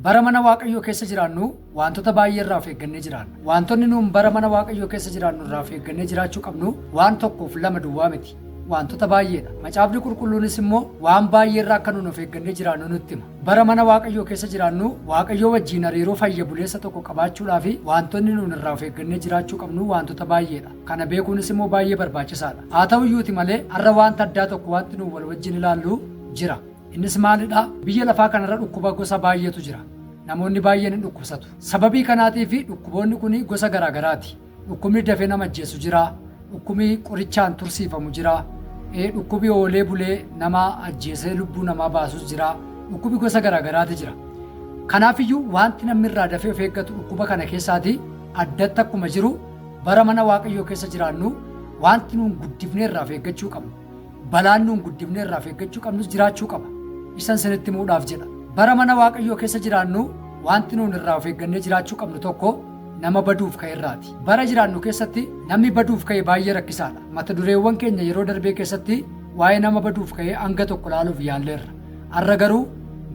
Bara mana Waaqayyoo keessa jiraannu wantoota baay'ee irraa of eeggannee jiraanna. Wantoonni nuun bara mana Waaqayyoo keessa jiraannu irraa of eeggannee jiraachuu qabnu waan tokkoof lama duwwaa miti. Wantoota baay'eedha. Macaafni qulqulluunis immoo waan baay'ee irraa akka nuun of eeggannee jiraannu nutti hima. Bara mana Waaqayyoo keessa jiraannu Waaqayyoo wajjin hariiroo fayya buleessa tokko qabaachuudhaaf wantoonni nuun irraa of eeggannee jiraachuu qabnu wantoota baay'eedha. Kana beekuunis immoo baay'ee barbaachisaadha. Haa ta'u iyyuuti malee har'a wanta addaa tokko wanti nuun wal wajjin ilaallu jira. Innis maalidha? Biyya lafaa kanarra dhukkuba gosa baay'eetu jira. Namoonni baay'een hin dhukkubsatu. Sababii kanaatiif dhukkuboonni kun gosa garaagaraati. Dhukkubni dafee nama ajjeesu jira. Dhukkubni qorichaan tursiifamu jira. Dhukkubi oolee bulee nama ajjeesee lubbuu namaa baasus jira. Dhukkubi gosa garaagaraati jira. Kanaafiyyuu wanti namni irraa dafee of eeggatu dhukkuba kana keessaati addatti akkuma jiru bara mana Waaqayyoo keessa jiraannu wanti nuun guddifnee irraa of eeggachuu qabnu. Balaan nuun guddifnee irraa of eeggachuu qabnus jiraachuu qaba. Isan sinitti himuudhaaf jedha. Bara mana Waaqayyoo keessa jiraannu wanti nuun irraa of eeggannee jiraachuu qabnu tokko nama baduuf ka'e irraati. Bara jiraannu keessatti namni baduuf ka'e baay'ee rakkisaadha. Mata dureewwan keenya yeroo darbee keessatti waa'ee nama baduuf ka'e hanga tokko ilaaluuf yaalleerra. Har'a garuu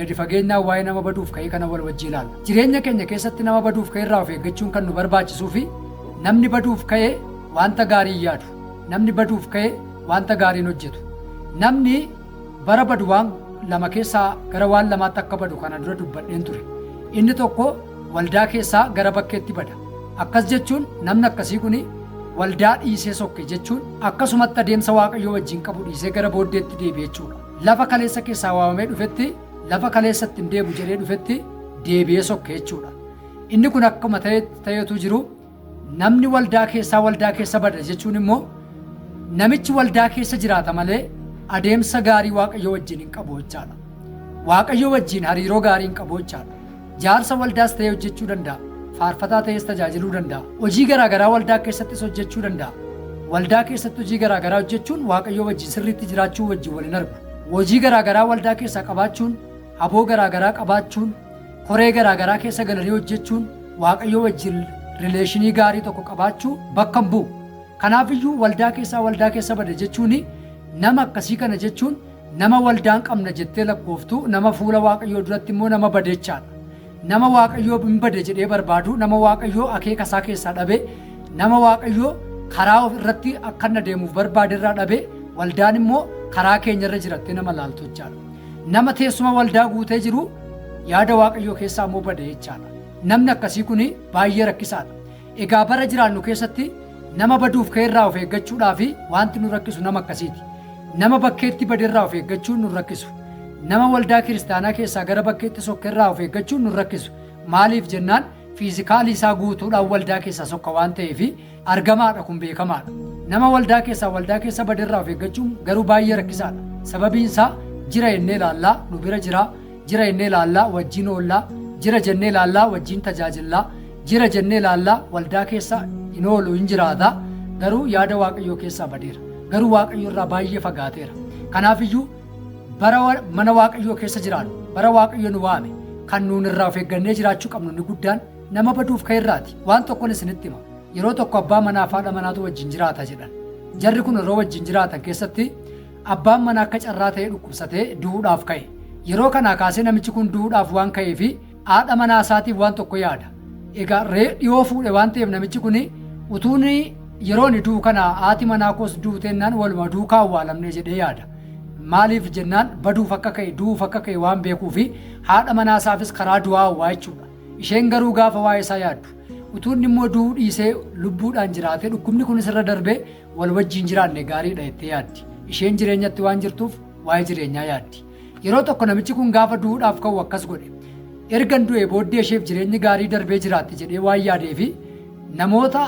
gadi fageenyaan waa'ee nama baduuf ka'e kana wal wajjin ilaalla. Jireenya keenya keessatti nama baduuf ka'e irraa of eeggachuun kan nu barbaachisuu fi namni baduuf ka'e wanta gaarii yaadu. Namni baduuf ka'e wanta gaariin hojjetu. Namni bara badu waan lama keessaa gara waan lamaatti akka badu kana dura dubbadheen ture. Inni tokko waldaa keessaa gara bakkeetti bada. Akkas jechuun namni akkasii kun waldaa dhiisee sokke jechuun akkasumatti adeemsa Waaqayyoo wajjin qabu dhiisee gara booddeetti deebi'e jechuudha. Lafa kaleessa keessaa waamamee dhufetti lafa kaleessatti hin deebu jedhee dhufetti deebi'ee sokke jechuudha. Inni kun akkuma ta'etu jiru namni waldaa keessaa waldaa keessa bada jechuun immoo namichi waldaa keessa jiraata malee adeemsa gaarii Waaqayyoo wajjin hin qabu jechaadha. Waaqayyoo wajjin hariiroo gaarii hin qabu jechaadha. Jaarsa waldaas ta'ee hojjechuu danda'a. Faarfataa ta'ees tajaajiluu danda'a. Hojii garaagaraa waldaa keessattis hojjechuu danda'a. Waldaa keessatti hojii garaagaraa hojjechuun Waaqayyoo wajjin sirriitti jiraachuu wajjin wal hin argu. Hojii garaagaraa waldaa keessaa qabaachuun, haboo garaagaraa qabaachuun, koree garaagaraa keessa galanii hojjechuun Waaqayyoo wajjin rileeshinii gaarii tokko qabaachuu bakka hin bu'u. Kanaafiyyuu waldaa keessaa waldaa keessa bade jechuun nama akkasii kana jechuun nama waldaan qabna jettee lakkooftu nama fuula Waaqayyoo duratti immoo nama bade jechaadha. Nama Waaqayyoo hin bade jedhee barbaadu, nama Waaqayyoo akeeka isaa keessaa dhabe, nama Waaqayyoo karaa of irratti akka inni adeemuuf barbaade irraa dhabe, waldaan immoo karaa keenya irra jirattee nama laaltu jechaadha. Nama teessuma waldaa guutee jiru yaada Waaqayyoo keessaa immoo bade jechaadha. Namni akkasii kun baay'ee rakkisaadha. Egaa bara jiraannu keessatti nama baduuf ka'e irraa of eeggachuudhaaf wanti nu rakkisu nama akkasiiti. Nama bakkeetti bade irraa of eeggachuun nu rakkisu. Nama waldaa kiristaanaa keessaa gara bakkeetti sokke irraa of eeggachuun nu rakkisu. Maaliif jennaan fiizikaalii isaa guutuudhaan waldaa keessaa sokka waan ta'eef argamaadha kun beekamaadha. Nama waldaa keessaa waldaa keessa bade irraa of eeggachuun garuu baay'ee rakkisaadha. Sababiin isaa jira jennee ilaallaa nu bira jira, jira jennee ilaallaa wajjin oollaa, jira jennee ilaallaa wajjin tajaajillaa, jira jennee ilaallaa waldaa keessa hin oolu hin jiraata garuu yaada Waaqayyoo keessaa badeera. Garuu Waaqayyo irraa baay'ee fagaateera. Kanaafiyyuu bara mana Waaqayyoo keessa jiraannu, bara Waaqayyo nu waame, kan nuun irraa of eeggannee jiraachuu qabnu inni guddaan nama baduuf ka'e irraati. Waan tokkoon isinitti hima. Yeroo tokko abbaa manaa fi haadha manaatu wajjin jiraata jedhan. Jarri kun yeroo wajjin jiraatan keessatti abbaan manaa akka carraa ta'ee dhukkubsatee du'uudhaaf ka'e. Yeroo kanaa kaasee namichi kun du'uudhaaf waan ka'eef haadha manaa isaatiif waan tokko yaada. Egaa dhiyoo fuudhe waan ta'eef namichi kun utuun yeroo inni du'u kana haati manaa koos duuteennaan waluma duukaa awwaalamne jedhee yaada. Maaliif jennaan baduuf akka ka'e du'uuf akka ka'e waan beekuufi haadha manaa isaafis karaa du'aa hawwaa jechuudha. Isheen garuu gaafa waa'ee isaa yaaddu utuun immoo du'uu dhiisee lubbuudhaan jiraate dhukkubni kunis irra darbee wal wajjin jiraanne gaariidha jettee yaaddi. Isheen jireenyatti waan jirtuuf waa'ee jireenyaa yaaddi. Yeroo tokko namichi kun gaafa du'uudhaaf ka'u akkas godhe. Ergan du'e booddee isheef jireenyi gaarii darbee jiraatti jedhee waan yaadeefi namoota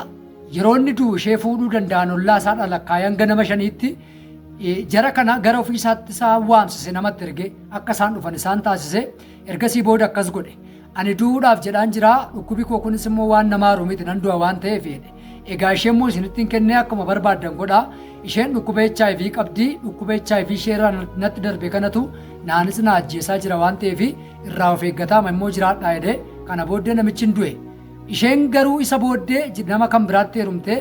yeroo inni du'u ishee fuudhuu danda'an ollaa isaa dhalakkaa'ee hanga nama shaniitti jara kana gara ofii isaatti isaan waamsise namatti erge akka isaan dhufan isaan taasise ergasii booda akkas godhe. Ani du'uudhaaf jedhaan jira dhukkubi koo kunis immoo waan namaa miti nan du'a waan ta'eef jedhe. Egaa ishee immoo isinitti hin kennee akkuma barbaaddan godhaa. Isheen dhukkuba HIV qabdi dhukkuba HIV ishee irraa natti darbe kanatu naanis na ajjeesaa jira waan ta'eef irraa of eeggataa immoo jiraadhaa jedhee kana booddee namichi hin du'e. Isheen garuu isa booddee nama kan biraatti heerumtee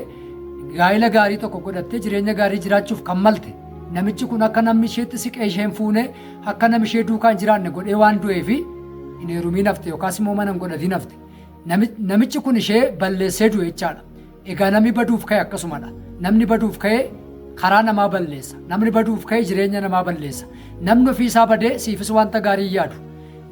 gaa'ila gaarii tokko godhattee jireenya gaarii jiraachuuf kan malte. Namichi kun akka namni isheetti siqee isheen fuune akka namni ishee duukaa hin jiraanne godhee waan du'eefi hin heerumiin hafte yookaas immoo mana hin godhatiin hafte. Namichi kun ishee balleessee du'e jechaadha. Egaa namni baduuf ka'e akkasumadha. Namni baduuf ka'e karaa namaa balleessa. Namni baduuf ka'e jireenya namaa balleessa. Namni ofii isaa badee siifis wanta gaarii hin yaadu.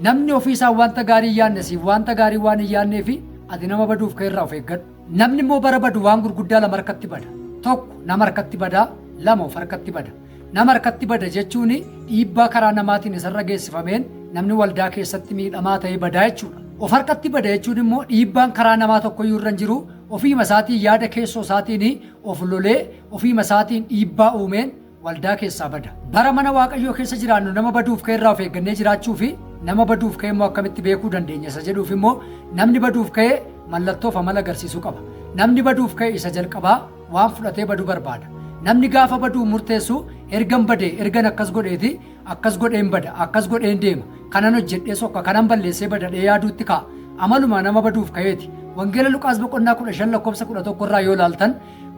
Namni ofii isaa wanta gaarii hin yaadne siif wanta gaarii waan hin yaadneefi ati nama baduuf ka'e irraa of eeggadhu. Namni immoo bara badu waan gurguddaa lama harkatti bada. Tokko nama harkatti bada, lama of harkatti bada. Nama harkatti bada jechuun dhiibbaa karaa namaatiin isarra geessifameen namni waldaa keessatti miidhamaa ta'ee badaa jechuudha. Of harkatti bada jechuun immoo dhiibbaan karaa namaa tokkoyyuu irra hin jiru, ofiima isaatiin yaada keessoo isaatiin of lolee ofiima isaatiin dhiibbaa uumeen waldaa keessaa bada. Bara mana Waaqayyoo keessa jiraannu nama baduuf ka'e irraa of eeggannee jiraachuu fi nama baduuf ka'e immoo akkamitti beekuu dandeenya isa jedhuuf immoo namni baduuf ka'e mallattoof amala agarsiisuu qaba. Namni baduuf ka'e isa jalqabaa waan fudhatee badu barbaada. Namni gaafa baduu murteessu ergan badee ergan akkas godheeti akkas godheen bada akkas godheen deema kanan hojjedhee sokka kanan balleessee badadhee yaaduutti ka'a. Amaluma nama baduuf ka'eeti. Wangeela Luqaas boqonnaa 15 lakkoofsa 11 irraa yoo ilaaltan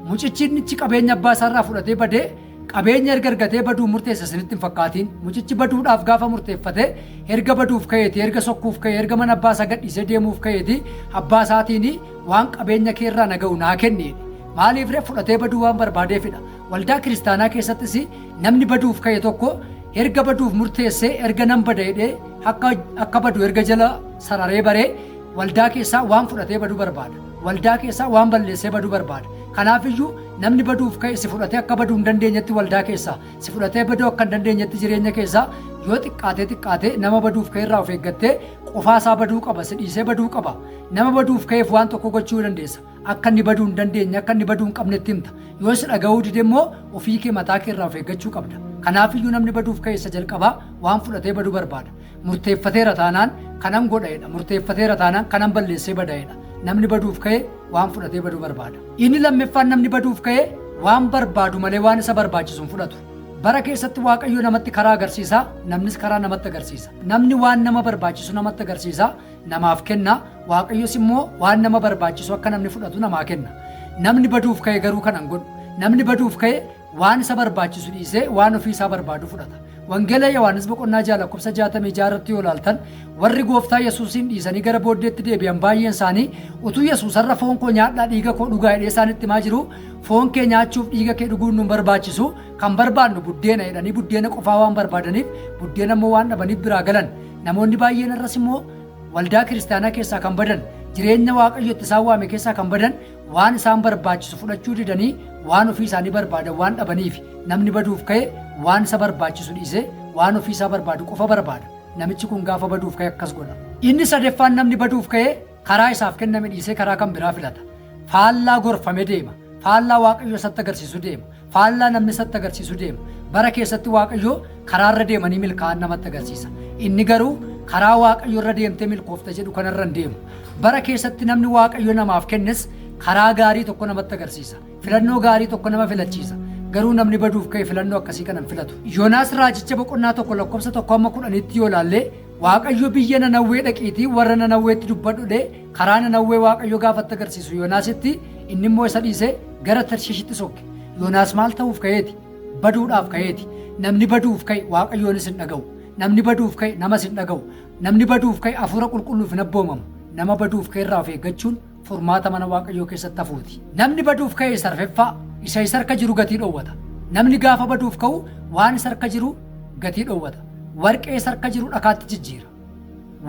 mucichi innichi qabeenya abbaa isaarraa fudhatee badee qabeenya erga argatee baduu murteesse isinitti hin fakkaatiin. Mucichi baduudhaaf gaafa murteeffate erga baduuf ka'eeti, erga sokkuuf ka'e, erga mana abbaa isaa gadhiisee deemuuf ka'eeti abbaa isaatiin waan qabeenya kee irraa na ga'u naa kenni jedhe. Maaliif ree? Fudhatee baduu waan barbaadeefidha. Waldaa kiristaanaa keessattis namni baduuf ka'e tokko erga baduuf murteessee erga nan bada jedhee akka badu erga jala sararee baree waldaa keessaa waan fudhatee baduu barbaada. Waldaa keessaa waan balleessee baduu barbaada. Kanaafiyyuu namni baduuf ka'e si fudhatee akka baduu hin dandeenyetti waldaa keessaa, si fudhatee baduu akka hin dandeenyetti jireenya keessaa yoo xiqqaatee xiqqaatee nama baduuf ka'e irraa of eeggattee qofaa isaa baduu qaba, si dhiisee baduu qaba. Nama baduuf ka'eef waan tokko gochuu dandeessa. Akka inni baduu hin dandeenye, akka inni baduu hin qabnetti himta. Yoo si dhaga'uu dide immoo ofii kee mataa kee irraa of eeggachuu qabda. Kanaafiyyuu namni baduuf ka'e isa jalqabaa waan fudhatee baduu barbaada. Murteeffateera taanaan kanan godha jedha. Murteeffateera taanaan kanan balleessee bada jedha. Namni baduuf ka'e waan fudhatee baduu barbaada. Inni lammaffaan namni baduuf ka'e waan barbaadu malee waan isa barbaachisu hin fudhatu. Bara keessatti Waaqayyo namatti karaa agarsiisa, namnis karaa namatti agarsiisa. Namni waan nama barbaachisu namatti agarsiisa, namaaf kenna. Waaqayyos immoo waan nama barbaachisu akka namni fudhatu namaa kenna. Namni baduuf ka'e garuu kana hin godhu. Namni baduuf ka'e waan isa barbaachisu dhiisee waan ofii isaa barbaadu fudhata. Wangeela Yohaannis boqonnaa 6 lakkoofsa 66 irratti yoo ilaaltan warri gooftaa Yesuusiin dhiisanii gara booddeetti deebi'an baay'een isaanii utuu Yesuus har'a foon koo nyaadhaa dhiiga koo dhugaa jedhee isaanitti himaa jiru foon kee nyaachuuf dhiiga kee dhuguun nu barbaachisu kan barbaannu buddeena jedhanii buddeena qofaa waan barbaadaniif buddeena immoo waan dhabaniif biraa galan. Namoonni baay'een har'as immoo waldaa kiristaanaa keessaa kan badan jireenya Waaqayyo itti isaan waame keessaa kan badan waan isaan barbaachisu fudhachuu didanii waan ofii isaanii barbaadan waan dhabaniif namni baduuf ka'e waan isa barbaachisu dhiisee waan ofii isaa barbaadu qofa barbaada. Namichi kun gaafa baduuf ka'e akkas godha. Inni sadaffaan namni baduuf ka'e karaa isaaf kenname dhiisee karaa kan biraa filata. Faallaa gorfame deema. Faallaa Waaqayyo isatti agarsiisu deema. Faallaa namni isatti agarsiisu deema. Bara keessatti Waaqayyo karaarra deemanii milkaa'an namatti agarsiisa. Inni garuu karaa Waaqayyo irra deemtee milkoofta jedhu kanarra hin deemu. Bara keessatti namni Waaqayyo namaaf kennes karaa gaarii tokko namatti agarsiisa. Filannoo gaarii tokko nama filachiisa. Garuu namni baduuf ka'e filannoo akkasii kana hin filatu. Yoonaas raajicha boqonnaa 1 lakkoofsa 1 hamma 10tti yoo ilaalle Waaqayyo biyya Nanawwee dhaqiitii warra Nanawweetti dubbadhu jedhee karaa Nanawwee Waaqayyo gaafatti agarsiisu Yoonaasitti inni immoo isa dhiisee gara Tarshiishitti sokke. Yoonaas maal ta'uuf ka'eeti? Baduudhaaf ka'eeti. Namni baduuf ka'e Waaqayyoonis hin dhaga'u. Namni baduuf ka'e namas hin dhaga'u. Namni baduuf ka'e hafuura qulqulluuf hin abboomamu. Nama baduuf ka'e irraa of eeggachuun furmaata mana Waaqayyoo keessatti hafuuti. Namni baduuf ka'e isa arfeffaa isa isa harka jiru gatii dhoowwata. Namni gaafa baduuf ka'u waan isa harka jiru gatii dhoowwata. Warqee isa harka jiru dhakaatti jijjiira.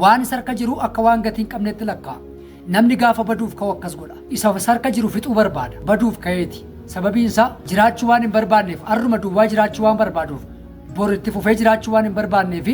Waan isa harka jiru akka waan gatii hin qabnetti lakkaa'a. Namni gaafa baduuf ka'u akkas godha. Isa isa harka jiru fixuu barbaada. Baduuf ka'eeti. Sababiin isaa jiraachuu waan hin barbaanneef, arruma duwwaa jiraachuu waan barbaaduuf, bor itti fufee jiraachuu waan hin barbaanneef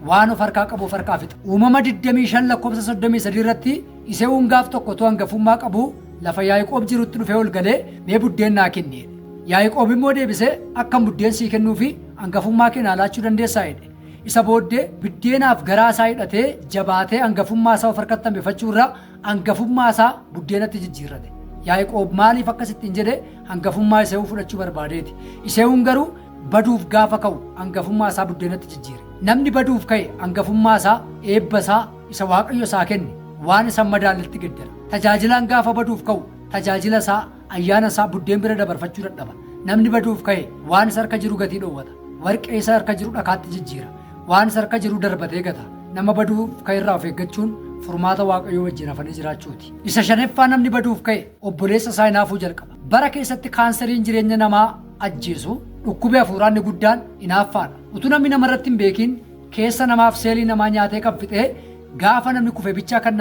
waan of harkaa qabu of harkaa fixa. Uumama 25 lakkoofsa 33 irratti Isewuun gaaf tokko utuu hangafummaa qabuu lafa Yaa'iqoob jirutti dhufee ol galee mee buddeen naa kenni jedhe. Yaa'iqoob immoo deebisee akkam buddeen sii kennuufi hangafummaa kee naa laachuu dandeessaa jedhe. Isa booddee biddeenaaf garaa isaa hidhatee jabaatee hangafummaa isaa of harkatti hambifachuu irra hangafummaa isaa buddeenatti jijjiirrate. Yaa'iqoob maaliif akkas ittiin jedhe? Hangafummaa Isewuu fudhachuu barbaadeeti. Isewuun garuu baduuf gaafa ka'u hangafummaa isaa buddeenatti jijjiire. Namni baduuf ka'e hangafummaa isaa, eebba isaa, isa Waaqayyo isaa kenne waan isa hin madaalletti geddara. Tajaajilaan gaafa baduuf ka'u tajaajila isaa, ayyaana isaa buddeen bira dabarfachuu dadhaba. Namni baduuf ka'e waan isa harka jiru gatii dhoowwata. Warqee isa harka jiru dhakaatti jijjiira. Waan isa harka jiru darbatee gata. Nama baduuf ka'e irraa of eeggachuun furmaata Waaqayyoo wajjin hafanii jiraachuuti. Isa shanaffaa namni baduuf ka'e obboleessa isaa hinaafuu jalqaba. Bara keessatti kaanseriin jireenya namaa ajjeesu dhukkubee hafuuraa inni guddaan hinaaffaadha. Utuu namni namarratti hin beekin keessa namaaf seelii namaa nyaatee kan fixee gaafa namni kufe bichaa kan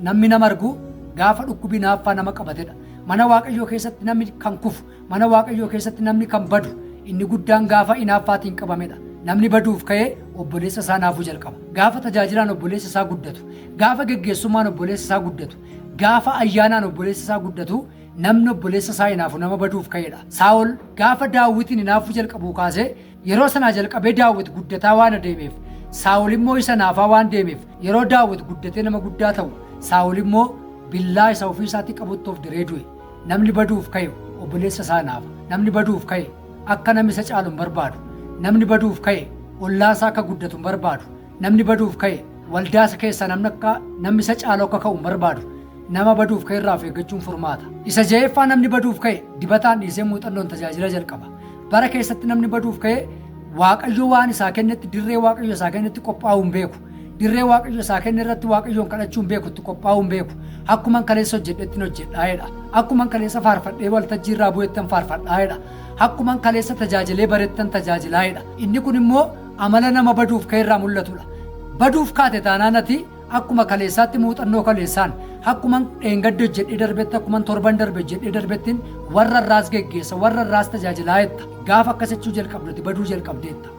namni nama argu gaafa dhukkubi hinaaffaa nama qabatedha. Mana Waaqayyoo keessatti namni kan kufu, mana Waaqayyoo keessatti namni kan badu inni guddaan gaafa hinaaffaatiin qabamedha. Namni baduuf ka'ee obboleessa isaa hinaafuu jalqaba. Gaafa tajaajilaan obboleessa isaa guddatu, gaafa geggeessummaan obboleessa isaa guddatu, gaafa ayyaanaan obboleessa isaa guddatu namni obboleessa isaa hinaafu nama baduuf ka'edha. Saa'ol gaafa Daawwitiin hinaafuu jalqabuu kaasee yeroo sanaa jalqabee Daawwit guddataa waan adeemeef, Saa'ol immoo isa hinaafaa waan deemeef yeroo Daawwit guddatee nama guddaa ta'u Saa'ol immoo billaa isa ofii isaatii qabutti of diree du'e. Namni baduuf ka'e obboleessa isaa hinaafa. Namni baduuf ka'e akka namni isa caalu hin barbaadu. Namni baduuf ka'e ollaan isaa akka guddatu hin barbaadu. Namni baduuf ka'e waldaa isa keessaa namni akka namni isa caalu akka ka'u hin barbaadu. Nama baduuf ka'e irraa of eeggachuun furmaata. Isa ja'eeffaa namni baduuf ka'e dibataan dhiisee muuxannoon tajaajila jalqaba. Bara keessatti namni baduuf ka'e Waaqayyo waan isaa kennetti dirree Waaqayyo isaa kennetti qophaa'uu hin beeku. Dirree Waaqayyo isaa kenne irratti Waaqayyoon kadhachuu hin beeku, itti qophaa'uu hin beeku. Akkuman kaleessa hojjedhetti hojjedhaa jedha. Akkuman kaleessa faarfadhee waltajjii irraa bu'ettan faarfadhaa jedha. Akkuman kaleessa tajaajilee barettan tajaajilaa jedha. Inni kun immoo amala nama baduuf ka'e irraa mul'atudha. Baduuf kaate taanaan ati akkuma kaleessaatti muuxannoo kaleessaan akkuman dheengadde hojjedhee darbetti akkuman torban darbe hojjedhee darbettiin warra irraas geggeessa warra irraas tajaajilaa jetta. Gaafa akkas jechuu jalqabduti baduu jalqabdeetta.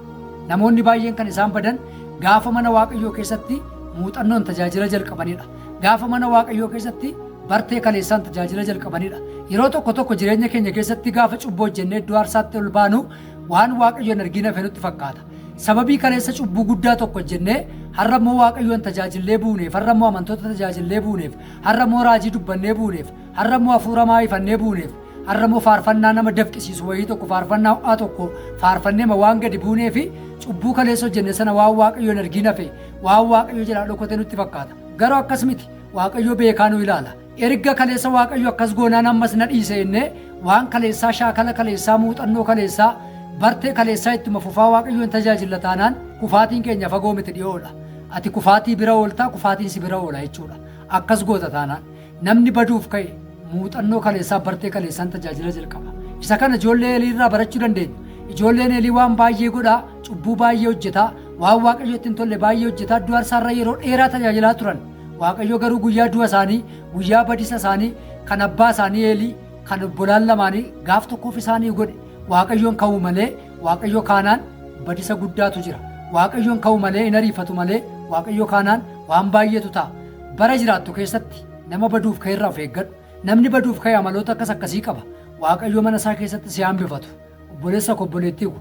Namoonni baay'een kan isaan badan gaafa mana Waaqayyoo keessatti muuxannoon tajaajila jalqabanidha. Gaafa mana Waaqayyoo keessatti bartee kaleessaan tajaajila jalqabanidha. Yeroo tokko tokko jireenya keenya keessatti gaafa cubbuu hojjennee iddoo aarsaatti ol baanu waan Waaqayyoon argina hafe nutti fakkaata. Sababii kaleessa cubbuu guddaa tokko hojjennee har'a immoo Waaqayyoon tajaajillee buuneef, har'a immoo amantoota tajaajillee buuneef, har'a immoo raajii dubbannee buuneef, har'a immoo hafuura maayifannee buuneef, har'a immoo faarfannaa nama dafqisiisu wayii tokko faarfannaa ho'aa tokko faarfannee ma waan gadi buunee fi cubbuu kaleessa hojjenne sana waan Waaqayyoon argina hafe waan Waaqayyo jalaa dhokote nutti fakkaata. Garuu akkas miti. Waaqayyo beekaa nu ilaala. Erga kaleessa Waaqayyo akkas goonaan ammas na dhiise jennee waan kaleessaa shaakala kaleessaa muuxannoo kaleessaa bartee kaleessaa ittuma fufaa Waaqayyoon tajaajilla taanaan kufaatiin keenya fagoo miti dhiyoodha. Ati kufaatii bira ooltaa kufaatiin si bira oola jechuudha. Akkas goota taanaan namni baduuf ka'e muuxannoo kaleessaa bartee kaleessaan tajaajila jalqaba. Isa kana ijoollee Eelii irraa barachuu dandeenya. Ijoolleen Eelii waan baay'ee godhaa, cubbuu baay'ee hojjetaa, waan Waaqayyotti hin tolle baay'ee hojjetaa iddoo aarsaarra yeroo dheeraa tajaajilaa turan. Waaqayyo garuu guyyaa du'a isaanii, guyyaa badisa isaanii, kan abbaa isaanii Eelii, kan obbolaan lamaanii gaaf tokkoof isaanii godhe. Waaqayyoon ka'uu malee, Waaqayyo kaanaan badisa guddaatu jira. Waaqayyoon ka'uu malee hin ariifatu malee, Waaqayyo kaanaan waan baay'eetu ta'a. Bara jiraattu keessatti nama baduuf ka'e irraa of eeggadhu. Namni baduuf ka'e amaloota akkas akkasii qaba. Waaqayyo mana isaa keessatti si hambifatu. Obboleessa koo obboleettii ko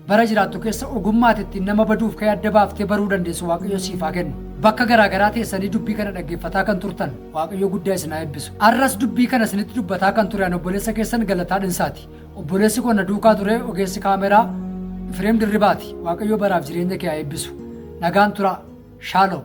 bara jiraattu keessa ogummaa ati ittiin nama baduuf ka'e adda baaftee baruu dandeessu Waaqayyo siif haa kennu. Bakka garaa garaa teessanii dubbii kana dhaggeeffataa kan turtan Waaqayyo guddaa isin haa eebbisu. Har'as dubbii kana isinitti dubbataa kan ture an obboleessa keessan Galataa Dhinsaati. Obboleessi koo na duukaa ture ogeessi kaameraa Ifreem Dirribaati. Waaqayyo baraaf jireenya kee haa eebbisu. Nagaan turaa. Shaaloom.